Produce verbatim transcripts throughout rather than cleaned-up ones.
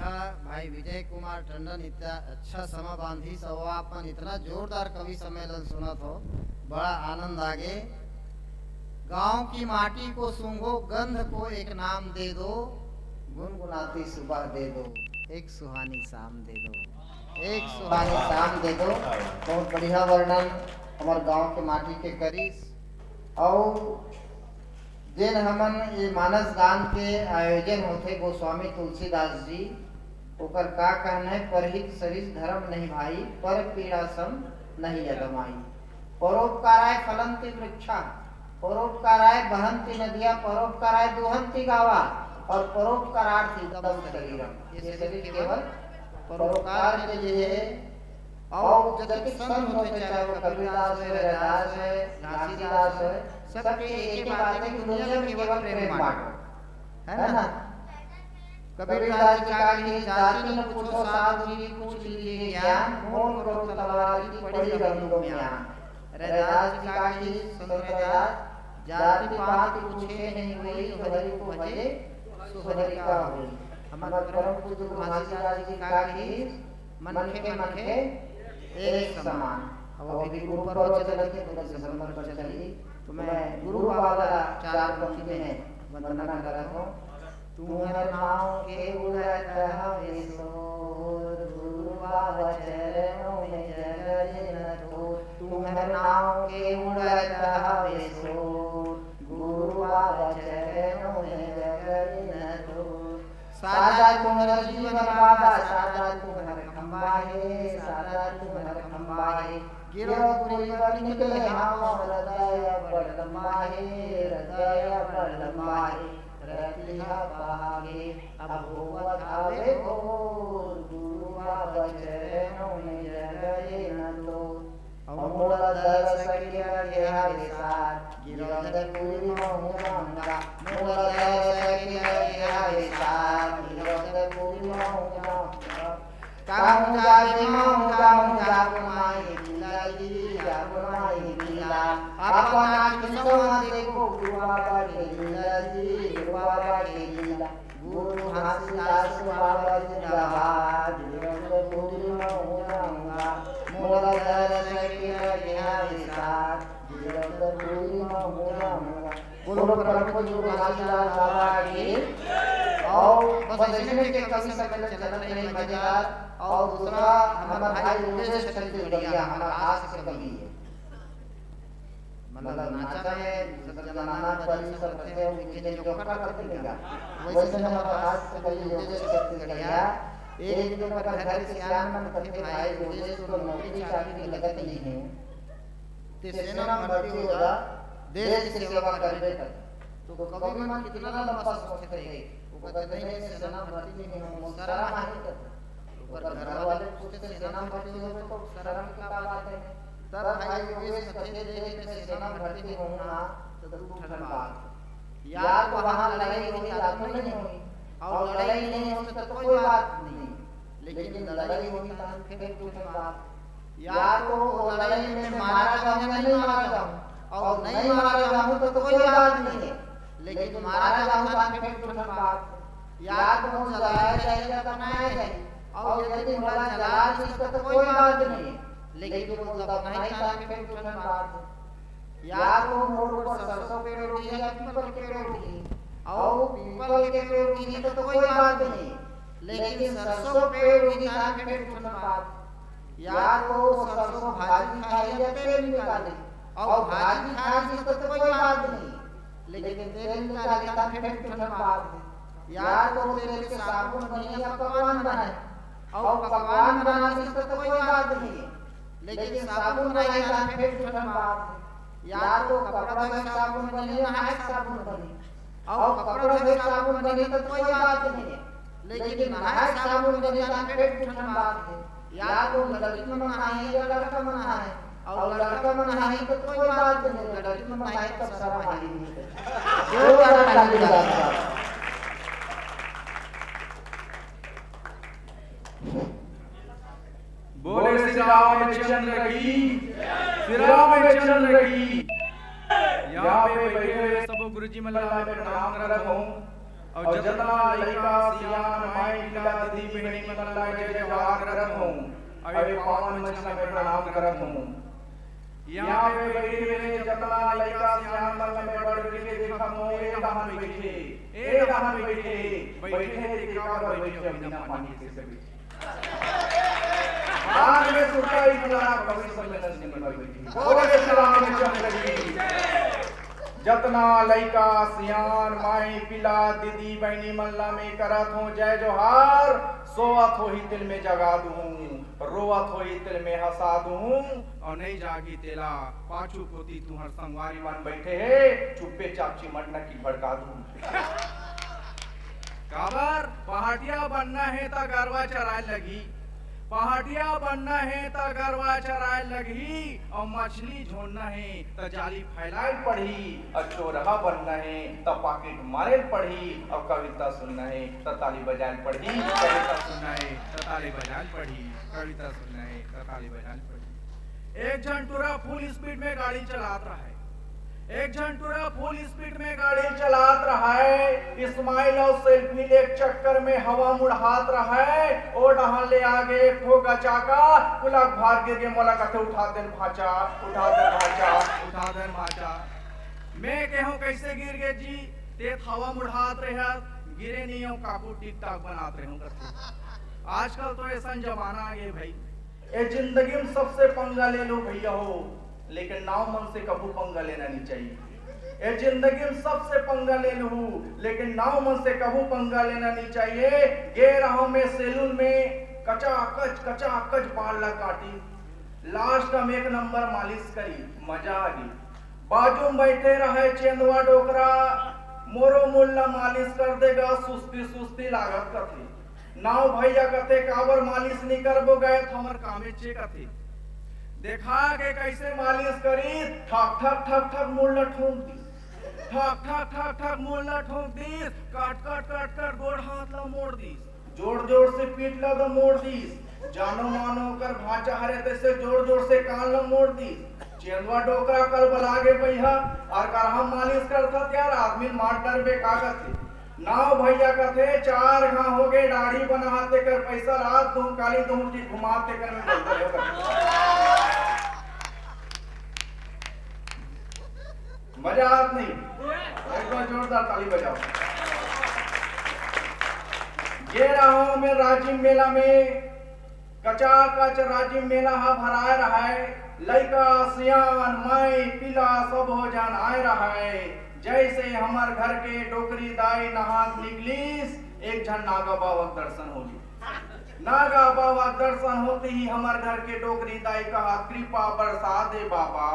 भाई विजय कुमार टंडन इतना अच्छा समा बांधिस, अउ आप मन इतना जोरदार कवि सम्मेलन सुनत हो, बड़ा आनंद आगे। गांव की माटी को सूंघो, गंध को एक नाम दे दो, गुनगुनाती सुबह दे दो, एक सुहानी शाम दे दो, एक सुहानी शाम दे दो। बहुत बढ़िया वर्णन हमर गांव के माटी के करिस। अउ जेन हमन ये मानस गान के आयोजन होथे गोस्वामी तुलसीदास जी, ओकर का कहना है, "परहित सरिस धर्म नहीं भाई, पर पीड़ा सम नहीं अदमाई। परोपकाराय फलंति वृक्षा, परोपकाराय बहंती नदिया, परोपकाराय दुहंती गावा, और परोपकारार्थ इदम शरीरम।" ये शरीर केवल परोपकार के लिए है। अउ जतिक संत होथे, चाहे वो कबीरदास होय, रैदास होय, घासीदास होय, सबके एक ही बात है कि दुनिया में केवल प्रेम बांटो, है ना? कबीरदास जी का कही, "जाति न पूछो साधु जी, पूछ लीजिए ज्ञान, मोल करो तलवार की, पड़ी रंगों में आन।" रैदास जी का कही, संत रैदास, "जाति पात पूछे नहीं कोई, हरि को भजे सो हरि का होई।" हमारे परम पूज्य गुरु घासीदास जी का कही, "मनखे मनखे एक समान।" अब अभी गुरु पर्व चलत हे, पूरा दिसंबर पर चली, तो मैं गुरु बाबा ला चार पंक्ति में वंदना करत हूँ। "तुम्हर नाव के उड़त हवे शोर, गुरु बाबा चरणों में जगत न थोर। तुम्हर नाव के उड़त हवे शोर, गुरु बाबा चरणों में जगत न थोर। सादा तुम्हर जीवन बाबा, सादा तुम्हर खंबा हे, सादा तुम्हर खंबा हे। गिरव पूरी पर निकले हाव, हृदय बड़ लंबा हे, हृदय बड़ लंबा हे। रतिहा पहागे अब होवत हावे भोर, गुरु बाबा चरणों में जगत न थोर। अउ मोला दरस के लगे हावे साथ, गिरौदपुरी महूँ जाऊँगा। मोला दरस के लगे हावे साथ, गिरौदपुरी महूँ जाऊँगा। कहूँ जाबे महूँ जाऊँ, जाबो माई लीला जी, जाबो माई लीला। अपन आँखी से देखो गुरु बाबा के लीला जी, गुरु बाबा के लीला। गुरु घासीदास बाबा जिंदाबाद, गिरौदपुरी महूँ जाऊँगा। मोला दरस के लगे हावे साथ, गिरौदपुरी महूँ जाऊँगा। बोलो परम पूज्य गुरु घासीदास बाबा की। अउ बस ऐसने के कवि सम्मेलन चलत रही मजेदार। अउ दूसरा हमर भाई योगेश छत्तीसगढ़िया, हमर हास्य कवि है। मतलब नाचा में सब जनाना परी सब रथे, उनके जो जोखा करते नहीं का। वैसे हमर हास्य कवि योगेश छत्तीसगढ़िया, एक दिन ओकर घर के सियान मन कथे, "भाई योगेश, तो नौकरी चाकरी लगत नहीं है।" ते सेना म भर्ती हो जा, देश के सेवा करबे कर। तो कवि मन कितना लंबा सोचथे, वो कहथे, "नहीं, नहीं, सेना म भर्ती नहीं हों, मोर शरम आही," कहथे। ओकर घर वाले पूछथे, "सेना म भर्ती होबे तो शरम के का बात है?" तब भाई योगेश कहथे, "देख, मैं सेना म भर्ती होहूँ ना, तो दू ठन बात। या तो वहाँ लड़ाई होही, या तो नहीं होही, अउ लड़ाई नहीं होही, तो कोई बात नहीं, लेकिन लड़ाई होही, तो फिर दू ठन बात।" या तो वो लड़ाई में मारा जाऊँ या नहीं मारा जाऊँ, अउ नहीं मारा जाऊँ तो, तो कोई बात नहीं है, लेकिन मारा जाऊँ तो फिर दू ठन बात। या तो वो जलाया जाए या दफनाया जाए, अउ यदि मोला जला दिस तो, तो कोई बात नहीं है, लेकिन वो दफनाही तो फिर दू ठन बात है। या तो मोर ऊपर सरसों पेड़ उठी या पीपल के पेड़ उठी, अउ पीपल के पेड़ उठी तो, तो कोई बात नहीं, लेकिन सरसों पेड़ उठी तो फिर दू ठन बात। या तो सरसों भाजी खाही या तेल निकाली, अउ भाजी खा ली तो, तो कोई बात नहीं, लेकिन तेल निकाली तो फिर दू ठन बात है। या तो तेल के साबुन बनी या पकवान बनाए, अउ पकवान बना ली तो, तो कोई बात नहीं है, लेकिन साबुन बनाई तो फिर दू ठन बात है। या तो कपड़ा धोए साबुन बनी या नहाए साबुन बनी, अउ कपड़ा धोए साबुन बनी तो कोई बात नहीं है, लेकिन नहाए साबुन बनी तो फिर दू ठन बात है। या तो लड़की मन नहाए या लड़का मन नहाए, अउ लड़का मन नहाए तो कोई बात नहीं, लड़की मन नहाए तो शरम आही। जोरदार ताली बजाओ। बोले श्री रामचंद्र की, श्री रामचंद्र की। यहाँ पे बैठे हुए सब गुरुजी मन ला मैं प्रणाम करत हूँ। अउ जतना लइका, सियान, माई, पिला, दीदी, बहिनी मन ला जय जोहार करत हूँ, अउ ये पावन मंच ला मैं प्रणाम करत हूँ। यहाँ पे बैठे हुए जतना लइका, सियान मन ला मैं बढ़ के देखत हूँ, ए डहन बैठे, ए डहन बैठे, बैठे हे, ते काबर बैठे, बिना पानी के से बैठे। बाद में सुरता ही बुला, भविष्य में नजर नहीं बैठे। बोले श्री रामचंद्र की। जतना लइका, सियान, माई, पिला, दीदी, बहिनी मन ला मैं करत हूँ जय जोहार। सोवत होही तेला मैं जगा दूँ, रोवत होही तेला मैं हंसा दूँ, अउ नइ जागी तेला पाछू कोती तुंहर संगवारी मन बैठे हे, चुप्पे चाप चिमटना की भड़का दूँ। काबर? पहाटिया बनना हे त गरवा चराय लगही, पहाटिया बनना हे त गरवा चराय लगही, अउ मछली झोरना हे त जाली फैलाय पड़ही, अउ चोरहा बनना हे त पाकिट मारे पड़ही, अउ कविता सुनना हे त ताली बजाय पड़ही। कविता सुनना हे त ताली बजाय पड़ही, कविता सुनना हे त ताली बजाय पड़ही। एक झन टूरा फुल स्पीड में गाड़ी चलात रहय, एक झन टूरा फुल स्पीड में गाड़ी चलात रहय, स्माइल अउ सेल्फी ले के चक्कर में हवा मुड़हात रहय। ओ डहन ले आगे एक ठो गचाका पुलक भार गिर गे, मोला कथे, "उठा देन भांचा, उठा देन भांचा, उठा देन भांचा।" मैं केहेंव, "कइसे गिर गे जी?" "ते हवा मुड़हात रहय, गिरे नइ हंव, काकू टिकटॉक बनात रहेंव," कथे। आजकल तो अइसन जमाना आगे भई। ए जिंदगी में सबसे पंगा ले लू भइया हो, लेकिन नाव मन से कभू पंगा लेना नइ चाहिए। ए जिंदगी में सबसे पंगा ले लू, लेकिन नाव मन से कभू पंगा लेना नइ चाहिए। गे रहंव मैं सैलून में, कचाकच, कचाकच बाल ला काटी, लास्ट में एक नंबर मालिश करी, मजा आ गे। बाजू में बइठे रहय चेंदवा डोकरा, मोरो मूड़ ला मालिश कर दे गा, सुस्ती सुस्ती लागत कथे। नाव भइया कथे, "काबर मालिश नइ करबो गा, त हमर कामेच ए," कथे। देखा के कइसे मालिश करिस, ठक ठक ठक ठक मूड़ ला ठोंक दिस, ठक ठक ठक ठक मूड़ ला ठोंक दिस, कट कट कट कट गोड़ हाथ ला मोड़ दिस, जोर जोर से पीठ ला तो मोड़ दिस, जानो मानो ओकर भांचा हरे तइसे जोर जोर से कान ला मोड़ दिस। चेंदवा डोकरा कल बला गे भइया, अउ करहा मालिश करथस यार, आदमी मार डरबे का कथे। नाव भइया कथे, "चार घांव हो गे दाढ़ी बनात, तेकर पइसा रात दूं, काली दूं, कि घुमात तेकर में बंद रहे।" मजा आत नहीं? एक बार जोरदार ताली बजाओ। गे रहंव मैं राजिम मेला में, कचाकच राजिम मेला ह भराय रहय, लइका, सियान, माई, पिला सबो झन आय रहय। जइसे हमर घर के डोकरी दाई नहा के निकलिस, एक झन नागा बाबा के दर्शन हो गे। नागा बाबा के दर्शन होते ही हमर घर के डोकरी दाई कहा, "कृपा बरसा दे बाबा,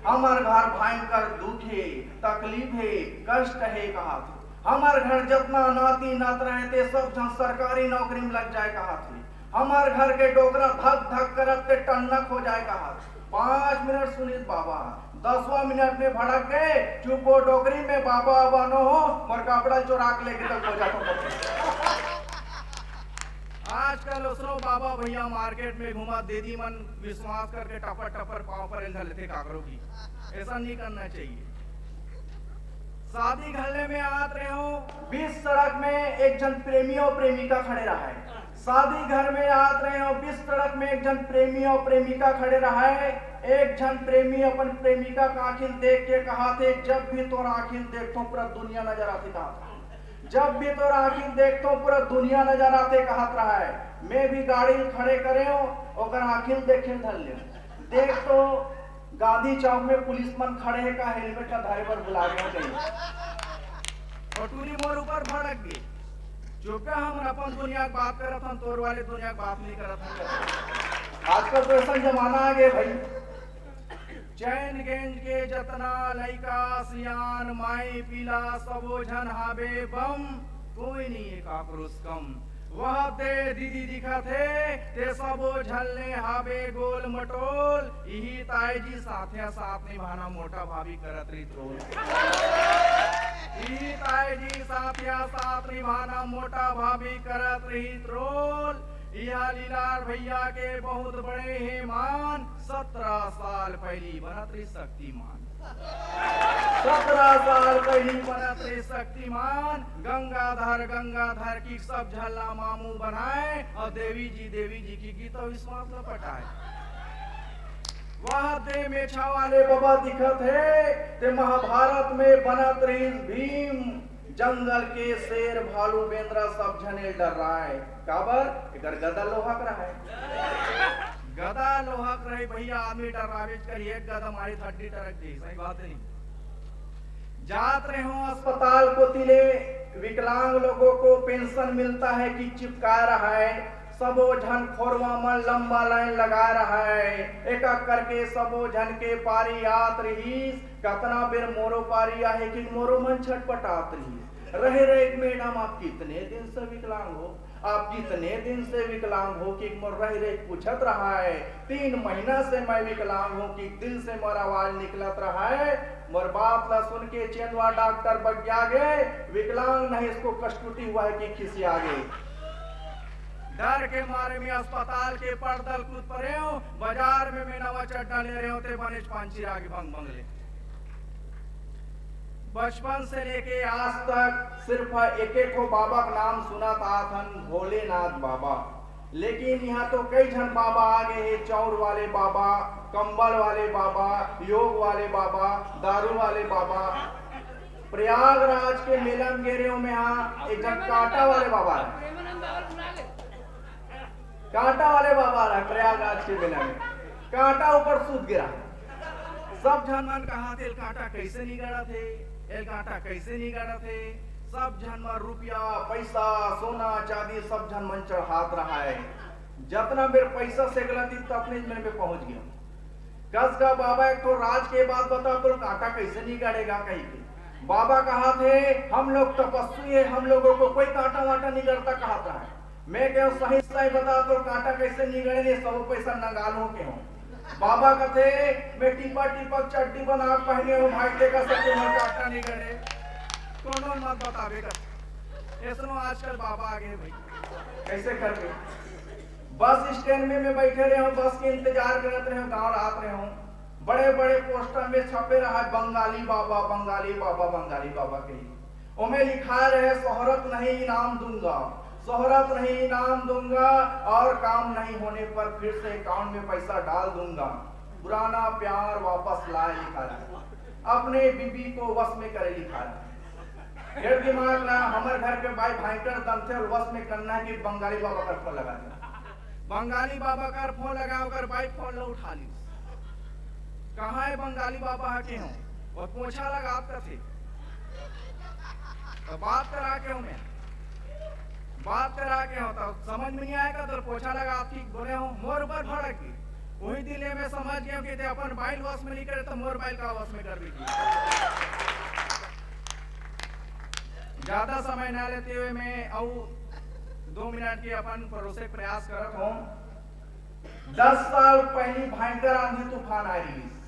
हमर घर भयंकर दुख हे, तकलीफ हे, कष्ट हे," कहा थे। "हमर घर जतना नाती नात रहे ते सब झन सरकारी नौकरी में लग जाय," कहा थे। "हमर घर के डोकरा धक धक करत ते टन्नक हो जाय," कहा थे। पाँच मिनट सुनिस बाबा, दसवां मिनट में भड़क गे, "चुप हो डोकरी, मैं बाबा बाबा नो हों, मोर कपड़ा चोरा के लेके तक हो जाता हूँ।" आजकल ओसनो बाबा भइया मार्केट में घूमत दीदी मन विश्वास करके टपर टपर पाँव परे ल धर लेथे काकरो भी। अइसन नइ करना चाहिए। शादी घल्ले में आत रहेंव, बीच सड़क में एक झन प्रेमी अउ प्रेमिका खड़े रहय। शादी घर में आत रहेंव, बीच सड़क में एक झन प्रेमी अउ प्रेमिका खड़े रहय। एक झन प्रेमी अपन प्रेमिका के आँखी ल देख के कहा थे, "जब भी तोर आँखी ल देखथों, पूरा दुनिया नजर आथे," कहा थे। "जब भी तोर आँखी ल देखथों, पूरा दुनिया नजर आथे," कहत रहय। मैं भी गाड़ी ल खड़े करेंव, ओकर आँखी ल देखे ल धर लेंव। देख तो गांधी चौक में पुलिस मन खड़े हे का, हेलमेट ला धरे बर बुला गे हों कहीं। अउ टूरी मोर ऊपर भड़क गे। चुप गा, हमन अपन दुनिया के बात करत हन, तोर वाले दुनिया के बात नइ करत हन। आजकल तो अइसन जमाना आ गे भई। चैनगंज के जतना लइका, सियान, माई, पिला, सबो झन हाबे बम, कोई नइ हे काकरो से कम। वह ते दीदी दिखत हे, ते सबो झन ले हाबे गोल मटोल। इही ताय जी साथिया साथ निभाना मोटा भाभी करत रहित रोल। इही ताय जी साथिया साथ निभाना मोटा भाभी करत रहित रोल। इहा लीलार भइया के बहुत बड़े हे मान, सत्रह साल पहिली बनत रहिस शक्तिमान। सत्रह साल पहिली बनत रहिस शक्तिमान, गंगाधर गंगाधर कि सब झन ला मामू बनाए, अउ देवी जी देवी जी कि गीता विश्वास ला पटाए। वह दे मेछा वाले बबा दिखत हे, ते महाभारत में बनत रहिस भीम, जंगल के शेर भालू बेंदरा सब झने डर्राए। काबर? एकर गदा लोहा के रहय। गदा लोहा के रहय भैया, आदमी डर्राबेच करही, एक गदा मारी त हड्डी टरक जही, सही बात नहीं। जात रहे हों अस्पताल कोती ले, विकलांग लोगों को पेंशन मिलता है कि चिपकाए रहय, सबो झन खोरवा मन लंबा लाइन लगाए रहय, एक एक करके सबो झन के पारी आत रहिस। कतना बेर मोरो पारी आहे कि मोरो मन छटपटात रहिस। रहे रहे मैडम, आप कितने दिन से विकलांग हो? आप कितने दिन से विकलांग हो कि मोर रह रह पूछत रहय। तीन महीना से मैं विकलांग हूँ कि दिल से मोर आवाज निकलत रहय। मोर बात ला सुन के चेंदवा डॉक्टर बग्गिया गे, विकलांग नहीं, इसको कष्टुति हुआ है कि खिसिया गे। डर के मारे में अस्पताल के पर्दा ल कूद परे हों, बाजार में मैं नवा चड्डा ले रहे हों, ते बनेच पांची आगे भंग भंग ले। बचपन से लेके आज तक सिर्फ एक एक ठो बाबा का नाम सुनत आत हन, भोलेनाथ बाबा। लेकिन यहाँ तो कई झन बाबा आ गए हैं, चाउर वाले बाबा, कंबल वाले बाबा, योग वाले बाबा, दारू वाले बाबा। प्रयागराज के मेला में गे रहे हों मैं, हाँ, एक झन कांटा वाले बाबा है। कांटा वाले बाबा रहे प्रयागराज के मेला में, कांटा ऊपर सूत गिरा। सब झन मन कहाथे, "एल कांटा कैसे निगड़त हे, एल कांटा कैसे निगड़त हे?" सब झन मन रुपया, पैसा, सोना, चांदी सब झन मन चढ़ात रहय। जतना बेर पैसा सेकलती, ततने मेर में पहुंच गया। कस का बाबा, एक ठो राज के बात बता, तो कांटा कैसे निगड़ेगा कही के। बाबा कहाथे, "हम लोग तपस्वी हैं, हम लोगों को कोई कांटा वांटा निगड़ता," कहात रहय। मैं कहेंव, "सही सही बता, तो कांटा कैसे निगड़े, नहीं सब पैसा नंगा लूं," कहेंव। बाबा कथे, "मैं टीपा टीपा चड्डी बना के पहने हूँ भाई, देखा सब तुम्हारा कांटा निगड़े।" कोनो मत बताबे कर। ऐसनो आजकल बाबा आ गए भाई। कैसे करके? बस स्टैंड में मैं बैठे रहे हूँ, बस के इंतजार करत रहे हूँ, गाँव आत रहे हूँ। बड़े बड़े पोस्टर में छपे रहा है, "बंगाली बाबा, बंगाली बाबा, बंगाली बाबा" के। ओमे लिखा रहे, "शोहरत नहीं इनाम दूंगा, शोहरत नहीं इनाम दूंगा, और काम नहीं होने पर फिर से अकाउंट में पैसा डाल दूंगा, पुराना प्यार वापस लाए" लिखा रहे, "अपने बीबी को वश में करे" लिखा रहे। फिर दिमाग ना, हमर घर के बाई भयंकर दंथे और वश में करना है कि बंगाली बाबा कर फोन लगा दे। बंगाली बाबा कर फोन लगा, ओकर बाई फोन ला उठा ली। "कहाँ है बंगाली बाबा?" हा के हों, वो पोछा लगात कथे। तो बात करा के हों मैं, बात करा के हों, तो समझ में नहीं आएगा, तो पोछा लगात कि बोले हों, मोर ऊपर भड़क गई। वही दिन ले मैं समझ गया हूँ कि ते अपन बाई ल वश में नहीं करे, तो मोर बाई ल का वश में कर देगी। ज्यादा समय ना लेते हुए मैं अउ दो मिनट के अपन परोसे के प्रयास करत हों। दस साल पहिली भयंकर आंधी तूफान आय रिहिस।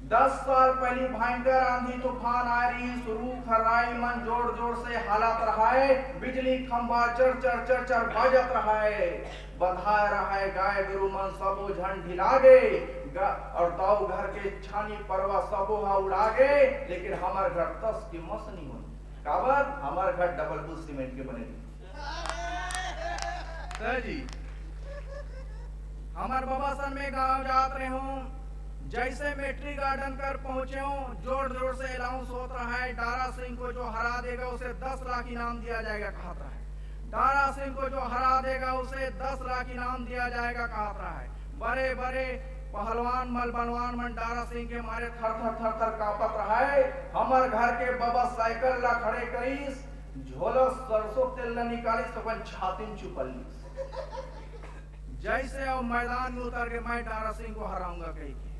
दस साल पहिली भयंकर आंधी तूफान आय रिहिस, रूख राई मन जोर जोर से हालत रहय, बिजली खंभा चर चर चर चर बाजत रहय, बंधाय रहय, गाय गरु मन सबो झन ढिला गे, ग-, और दाऊ घर के छानी परवा सबो ह उड़ा गे, लेकिन हमर घर तस के मस नहीं होय। काबर? हमर घर डबल बुश सीमेंट के बने रहिस। सर जी, हमर बबा सन में गांव जात रहे हों, जैसे मेट्रिक गार्डन कर पहुंचे हों, जोर जोर से अनाउंस होत रहय, "दारा सिंह को जो हरा देगा, उसे दस लाख इनाम दिया जाएगा," कहत रहय। "दारा सिंह को जो हरा देगा, उसे दस लाख इनाम दिया जाएगा," कहत रहय। बड़े बड़े पहलवान मलबनवान मन दारा सिंह के मारे थर थर थर थर कांपत रहय। हमर घर के बबा साइकिल ला खड़े करिस, झोला सरसों तेल ला निकालिस, अपन छाती में चुपल लिस। जैसे अब मैदान में उतर के मैं दारा सिंह को हराऊंगा कही के,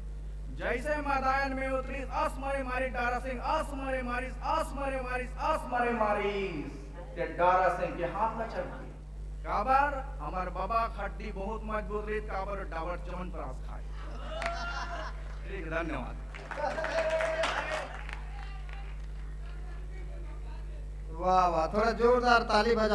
जैसे मैदान में उतरिस, अस मरे मारिस दारा सिंह, अस मरे मारिस, अस मरे मारिस, अस मरे मारिस, ते दारा सिंह के हाथ ला चढ़ गए। काबर? हमर बबा के हड्डी बहुत मजबूत रहिस, काबर? डाबर चमन प्रास खाए। ठीक, धन्यवाद। वाह, वाह, थोड़ा जोरदार ताली बजा।